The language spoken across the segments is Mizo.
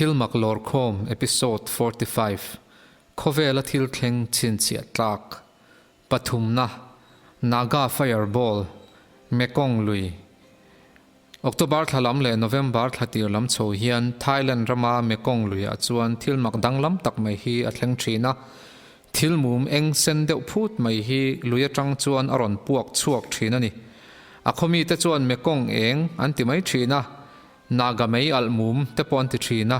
Thilmak Lawrkhawm Episode 45, Khawvela thil thleng chhinchhiah tlak pathumna, Naga Fireball, Mekong lui. October thla lam leh November thla tir lam chho hian Thailand rama Mekong luiah chuan thil mak danglam tak mai hi a thleng thin a. Thil mum eng sen deuh phut mai hi lui atang chuan a rawn puak chhuak thin a ni. A khawmite chuan Mekong eng an ti mai thin a, Naga mei alh mum te pawh an ti thin a.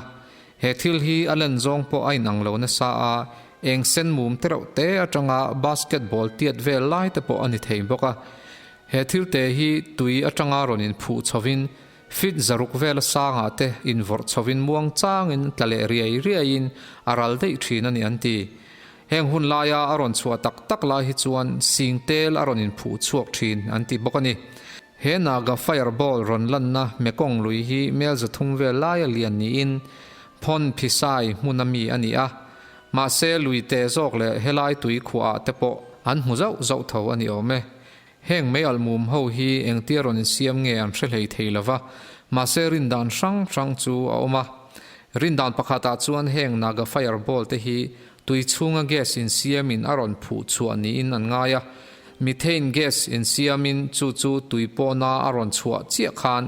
He thil hi a len zawng pawh a inang lo nasa a, eng sen mum te reuh te atanga basketball tiat vel lai te pawh a ni thei bawk a. He thil te hi tui atanga rawn inphuh chhovin feet 600 vela sangah te invawrh chhovin muang changin tla leh riai riaiin a ral daih thin a ni an ti. Heng hun laia a rawn chhuah tak tak lai hi chuan sing tel a rawn inphuh chhuak thin an ti bawk a ni. He Naga Fireball rawn lanna Mekong lui hi mel 300 vel laia lian niin Phon Phisai hmuna mi a ni a. Mahse lui te zawk leh helai tui khuaah te pawh an hmu zauh zauh tho a ni awm e. Heng mei almum ho hi engtia rawn insiam nge an hre hlei thei lova, mahse rindan hrang hrang chu a awm a. Rindan pakhatah chuan heng Naga Fireball te hi tui chhunga gas insiamin a rawn phuh chhuah niin an ngai a. Methane gas insiamin chu chu tui pawhna a rawn chhuah chiah khan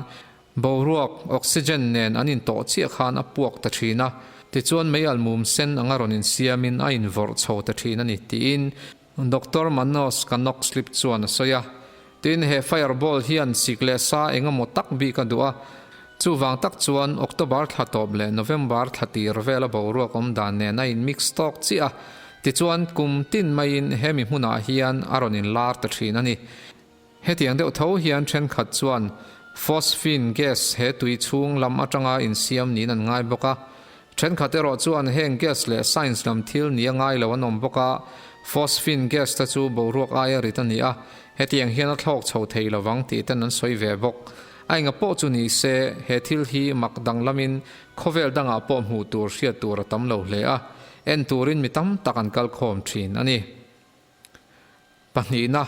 boruak, oxygen, nen an intawh chiah khan a puak ta thin a, tichuan mei almum sen anga rawn insiamin a invawrh chho ta thin a ni, tiin Doctor Manos Kanokslip chuan a sawi a, Tin, he fireball hian sik leh sa eng emaw tak bik a duh a, chuvang tak chuan October thla tawp leh November thla tir vela boruak awm dan nen a in mix tawk chiah a, tichuan kum tin maiin hemi hmunah hian a rawn inlar ta thin a ni. Hetiang deuh tho hian thenkhat chuan phosphine gas he tui chhung lam atanga insiam niin an ngai bawk a. Thenkhat erawh chuan heng gas leh science lam thil nia ngai lo an awm bawk a, phosphine gas te chu boruak aia rit a ni a, hetiang hian a thlawk chho thei lovang tih ten an sawi ve bawk. A enga pawh chu ni se, he thil hi mak danglamin khawvel dangah pawh hmuh tur hriat tur a tam lo hle a, en turin mi tam tak an kal khawm thin a ni. Pahnihna,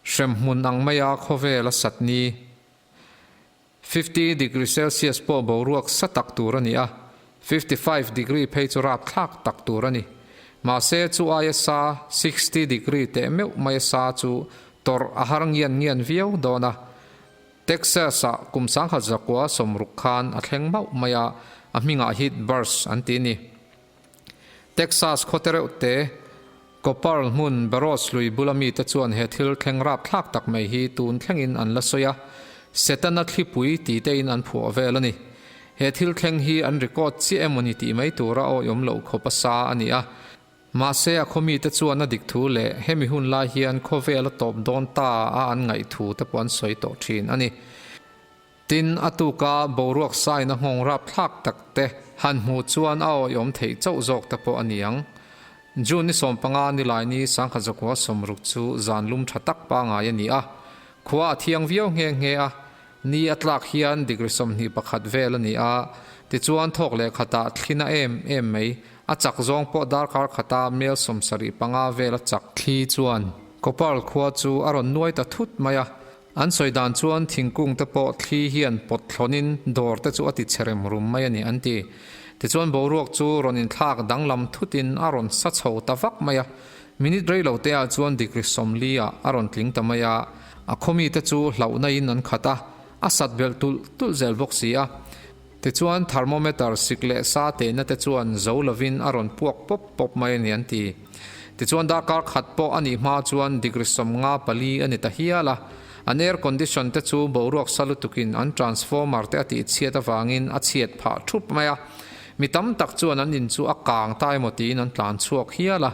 hremhmun ang maia khawvel a sat ni. 50 degree Celsius pawh boruak sa tak tur a ni a, 55 degree phei chu rapthlak tak tur a ni. Mahse, chu aia sa 60 degree teh meuh maia sa chu tawrh a har ngian ngian viau dawn a. Texas-ah kum 1960 khan a thleng mauh mai a, a hmingah heat burst an ti a ni. Texas khaw te reuh te, Coppearl hmun Barrows lui bula mite chuan he thil thleng rapthlak tak mai hi tun thlengin an la sawi a, Setana thlipui ti tein an phuah vel a ni. He thil thleng hi an record chiah emawni tih mai tura awihawm loh khawp a sa a ni a. Mahse a khaw mite chuan a dik thu leh hemi hun lai hian khawvel a tawp dawn ta a an ngaih thu te pawh an sawi tawh thin a ni. Tin, a tuka boruak saina nghawng rapthlak tak te han hmuh chuan a awihawm theih chauh zawk te pawh a ni ang. June ni 15 nilai ni 1960 chu zan lum tha tak pangai a ni a. Khua a thiang viau nghe nghe a, ni a tlak hian degree 21 vel a ni a, tichuan thawk leh khatah thlina em em mai, a chak zawng pawh darkar khata mel 75 vel a chak thli chuan Coppearl khua chu a rawn nuai ta thut mai a. An sawi dan chuan thingkung te pawh thli hian pawt thlawnin dawr te chu a ti che rem rum mai a ni an ti. Tichuan boruak chu rawn inthlak danglam thutin a rawn sa chho ta vak mai a. Minute rei lo te ah chuan degree 40 ah a rawn tling ta mai a. A khawmi te chu hlauhna in an khat a, a sat belh tulh tulh zel bawk si a. Tichuan thermometer sik leh sa tehna te chuan zo lovin a rawn puak pawp pawp mai a ni an ti. Tichuan darkar khat pawh a nih hma chuan degree 54 a ni ta hial a. An air condition te chu boruak sa lutukin an transformer te a tih chhiat avangin a chhiat phah thup mai a. Mi tam tak chuan an in chu a kang ta emaw tiin an tlan chhuak hial a.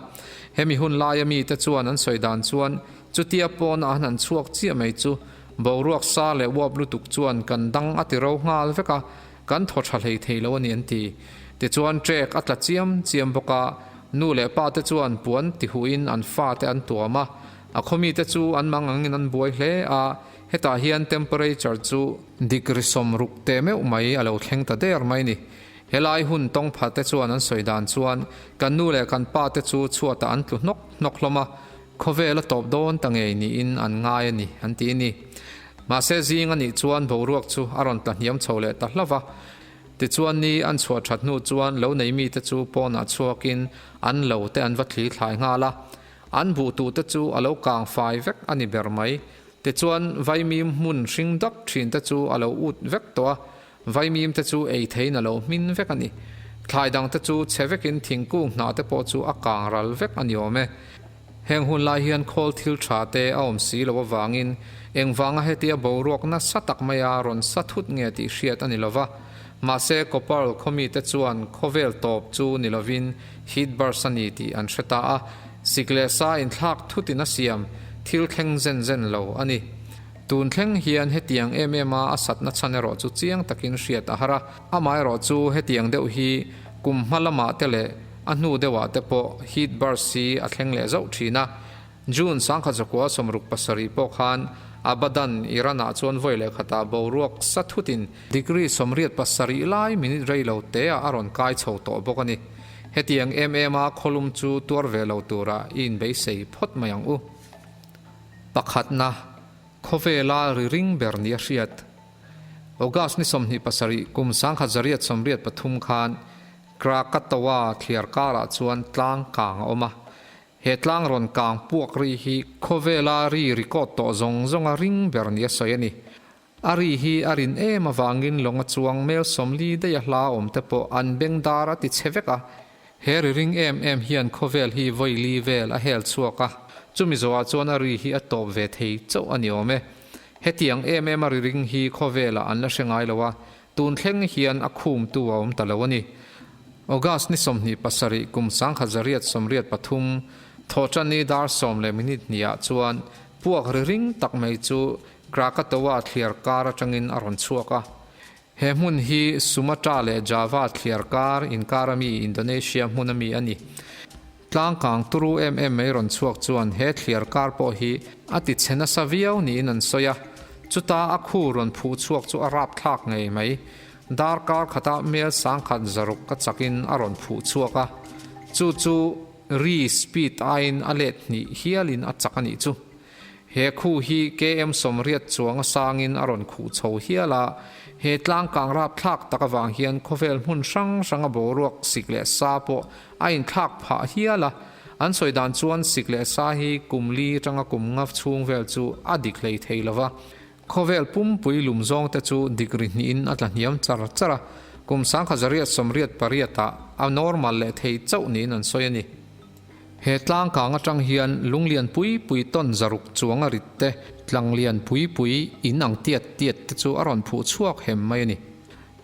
Hemi hun laia mite chuan an sawi dan chuan chutia pawn a han chhuak chiah mai chu Boruak sa leh uap lutuk chuan kan dang a ti ro nghal vek a, kan thaw tha hlei thei lo a ni an ti. Tichuan trek a tla chiam chiam bawk a, nu leh pa te chuan puan ti huhin an fa te an tuam a, a khawmi te chu an mang angin an buai hle a, hetah hian temperature chu degree 60 teh meuh mai a lo thleng ta der mai ni. Helai hun tawngpha te chuan an sawi dan chuan kan nu leh kan pa te chu chhuatah an tlu hnawk hnawk hlawm a, Khawvel a tawp dawn ta ngei niin an ngai a ni, an ti a ni. Mahse zing a nih chuan boruak chu a rawn tla hniam chho leh ta hlauh va. Tichuan ni an chhuah that hnu chuan lo nei mite chu pawnah chhuakin an lo te an va thli thlai nghal a. An buh tuh te chu a lo kang fai vek a ni ber mai. Tichuan vaimim hmun hring dap thin te chu a lo ut vek tawh a, vaimim te chu ei theiin a lo hmin vek a ni. Thlai dang te chu chhe vekin thingkung hnah te pawh chu a kang ral vek a ni awm e. Heng hun lai hian khawl thil tha te a awm si lo avangin engvanga hetia boruak nasa tak maia rawn sa thut nge tih hriat a ni lo va. Mahse Koparl khawmite chuan khawvel tawp chu ni lovin heat burst a ni tih an hre ta a, sik leh sa inthlak thutin a siam thil thleng zen zen lo a ni. Tun thleng hian hetiang em em a a satna chhan erawh chu chiang takin hriat a har a, amaherawh chu hetiang deuh hi kum hma lamah te leh A hnu deuhah te pawh heat burst hi a thleng leh zauh thin a. June 1967 pawh khan Abadan, Iran-ah chuan vawi leh khatah boruak sa thutin degree 87 lai minute rei lo teah a rawn kai chho tawh bawk a ni. Hetiang em em a khawlum chu tuar ve lo turah i inbeisei phawt mai ang u. Pakhatna, khawvela ri ring ber nia hriat. August ni 27 kum 1983 khan Krakatoa thliar karah chuan tlang kang a awm a, he tlang rawn kang puak ri hi khawvela ri record tawh zawng zawnga ring ber nia sawi a ni. A ri hi a rin em avangin lawnga chuang mel 40 daih a hla awm te pawh an beng dar a ti chhe vek a. He ri ring em em hian khawvel hi vawi li vel a hel chhuak a, chumi zawhah chuan a ri hi a tawp ve thei chauh a ni awm e. Hetiang em em a ri ring hi khawvelah an la hre ngai lo a, Tun thleng hian a khumtu a awm ta lo a ni. August ni 27 kum 1983 Thawhṭanni dar sawm leh minute hniah chuan puak ri ring tak mai chu Krakatoa thliar kar aṭangin a rawn chhuak a. He hmun hi Sumatra leh Java thliar kar inkar ami Indonesia hmun ami a ni. Tlangkang turu em em mai rawn chhuak chuan he thliar kar pawh hi a ti chhe nasa viau niin an sawi a, chuta a khu rawn phuh chhuak chu a rapthlak ngei mai. Darkar khata mel 1100 ka chakin a rawn phuh chhuak a, chu chu ri speed aiin a let hnih hialin a chak a nih chu. He khu hi KM 80 chuang a sangin a rawn khuh chho hial a, he tlangkang rapthlak tak avang hian khawvel hmun hrang hranga boruak sik leh sa pawh a inthlak phah hial a. An sawi dan chuan sik leh sa hi kum li atanga kum nga chhung vel chu a dik hlei thei lo va. Khawvel pumpui lum zawng te chu degree hnihin a tla hniam char char a, kum 1988 ah a normal leh thei chauh niin an sawi a ni. He tlangkang atang hian lung lian pui pui tawn 600 chuang a rit te, tlang lian pui pui in ang tiat tiat te chu a rawn phuh chhuak hem mai a ni.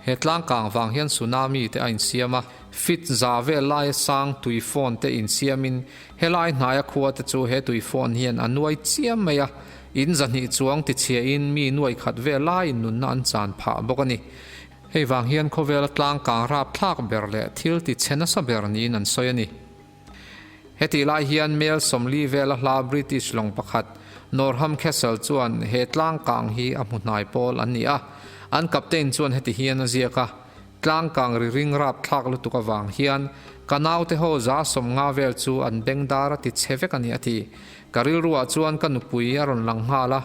He tlangkang vang hian tsunami te a insiam a, feet za vel laia sang tui fawn te insiamin helai hnaia khua te chu he tui fawn hian a nuai chiam mai a, in 200 chuang tichhiahin mi nuai khat vel laiin nunna an chan phah bawk a ni. Hei vang hian khawvela tlangkang rapthlak ber leh thil tichhe nasa ber niin an sawi a ni. Hetih lai hian mel 40 vela hla British lawng pakhat, Norham Castle chuan he tlangkang hi a hmu hnai pawl an ni a. An captain chuan heti hian a ziak a, Tlangkang ri ring rapthlak lutuk avang hian ka naute ho 150 vel chu an beng dar a ti chhe vek a ni a ti. Ka rilruah chuan ka nupui a rawn lang nghal a,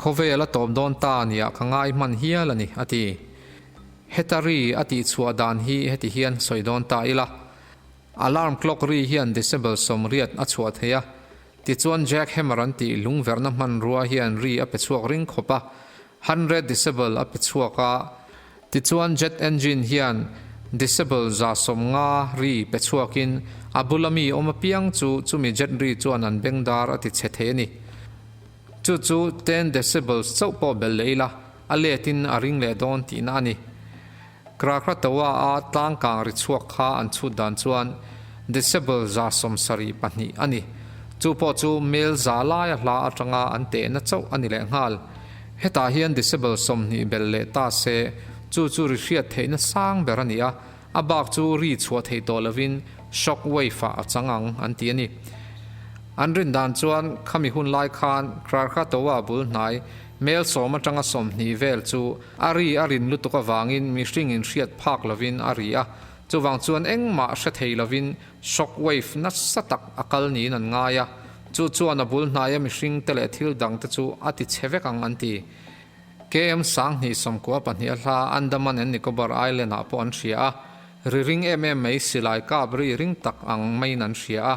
khawvel a tawp dawn ta nia ka ngai hman hial a ni a ti. Heta ri a tihchhuah dan hi heti hian sawi dawn ta ila. Alarm clock ri hian decibel 80 a chhuah thei a, tichuan jack hammer an tih lungverhna hmanrua hian ri a pe chhuak ring khawp a, hundred decibel a pe chhuak a, tichuan jet engine hian decibel 150 ri pe chhuakin a bula mi awm apiang chu chumi jet ri chuan an bengdar a ti chhe thei a ni. Chu chu ten decibels chauh pawh belh leh ila, a letin a ring leh dawn tihna a ni. Krakatoa a tlangkang ri chhuak kha an chhut dan chuan decibel 72 a ni. Chu pawh chu mel za laia hla atanga an tehna chauh a ni leh nghal. Hetah hian decibel 20 belh leh ta se, chu chu ri hriat theihna sang ber a ni a, a bak chu ri chhuah theih tawh lovin shock wave-ah a chang ang an ti a ni. An rin dan chuan khami hun lai khan Krakatoa bul hnai mel 10 atanga 20 vel chu A ri a rin lutuk avangin mihring in hriat phak lovin a ri a, chuvang chuan engmah hre thei lovin shock wave nasa tak a kal niin an ngai a, chu chuan a bul hnaia mihring te leh thil dang te chu a ti chhe vek ang an ti. KM 2294 a hla Andaman and Nicobar Island ah pawh an hria a, ri ring em em mai silai kap ri ring tak ang maiin an hria a.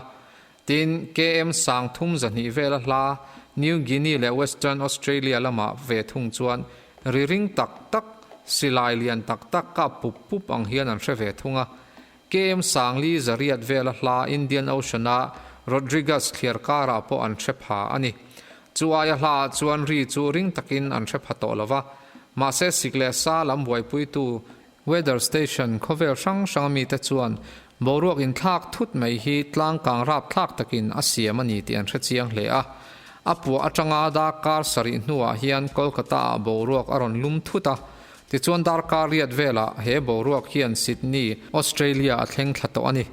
Tin, KM 3200 vel a hla New Guinea leh Western Australia lamah ve thung chuan ri ring tak tak, silai lian tak tak kap pup pup ang hian an hre ve thung a. KM 4800 vel a hla Indian Ocean-a Rodrigues thliar karah pawh an hre pha a ni. Chu aia hlaah chuan ri chu ring takin an hre pha tawh lo va, mahse sik leh sa lam buaipuitu Weather station khawvel hrang hranga mite chuan boruak inthlak thut mai hi tlangkang rapthlak takin a siam a ni tih an hre chiang hle a. A puah atanga darkar sarih hnuah hian Kolkata-ah boruak a rawn lum thut a, tichuan darkar riat velah he boruak hian Sydney, Australia a thleng thla tawh a ni.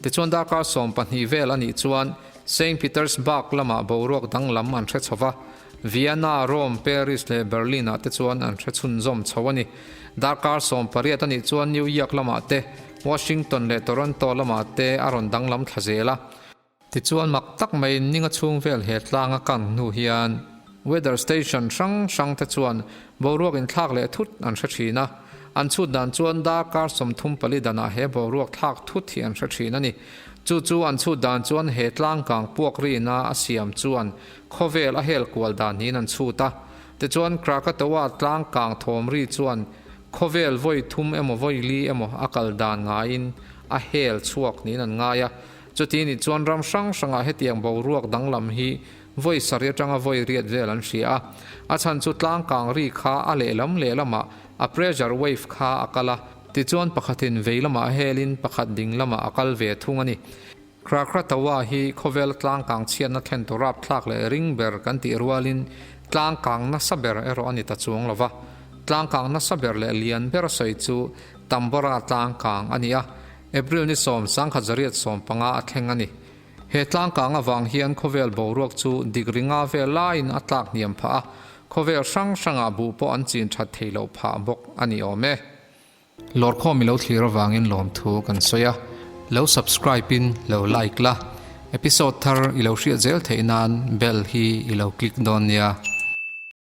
Tichuan darkar 12 vel a nih chuan Saint Petersburg lamah boruak danglam an hre chho va, Vienna, Rome, Paris leh Berlin ah te chuan an hre chhunzawm chho a ni. Darkar 18 a nih chuan New York lamah te, Washington leh Toronto lamah te a rawn danglam thla zel a. Tichuan mak tak maiin ninga chhung vel he tlang a kang hnu hian weather station hrang hrang te chuan boruak inthlak leh thut an hre thin a. An chhut dan chuan darkar 34 danah he boruak thlak thut hi an hre thin a ni. Chu chu an chhut dan chuan he tlang kang puak rina a siam chuan Khawvel a hel kual dan niin an chhut a. Tichuan Krakatoa tlang kang thawm ri chuan khawvel vawi thum emaw vawi li emaw a kal dan ngaiin a hel chhuak niin an ngai a. Chuti nih chuan ram hrang hrangah hetiang boruak danglam hi vawi sarih atanga vawi riat vel an hria a. A chhan chu tlang kang ri kha a lehlam lehlamah a pressure wave kha a kal a. Tichuan pakhatin vei lamah helin pakhat ding lamah a kal ve thung a ni. Krakatoa hi khawvel tlangkang chhiatna thlen tur rapthlak leh ring ber kan tih rualin tlangkang nasa ber erawh a ni ta chuang lo va. Tlangkang nasa ber leh lian ber sawi chu Tambora tlangkang a ni a, April ni 10,915 a thleng a ni. He tlangkang avang hian khawvel boruak chu degree nga vel laiin a tlak hniam phah a, khawvel hrang hrangah buh pawh an chin that thei loh phah bawk a ni awm e. Lawrkhawm i lo thlir avangin lawmthu kan sawi a, lo subscribe in lo like la, episode thar i lo hriat zel theih nan bell hi i lo click dawn nia.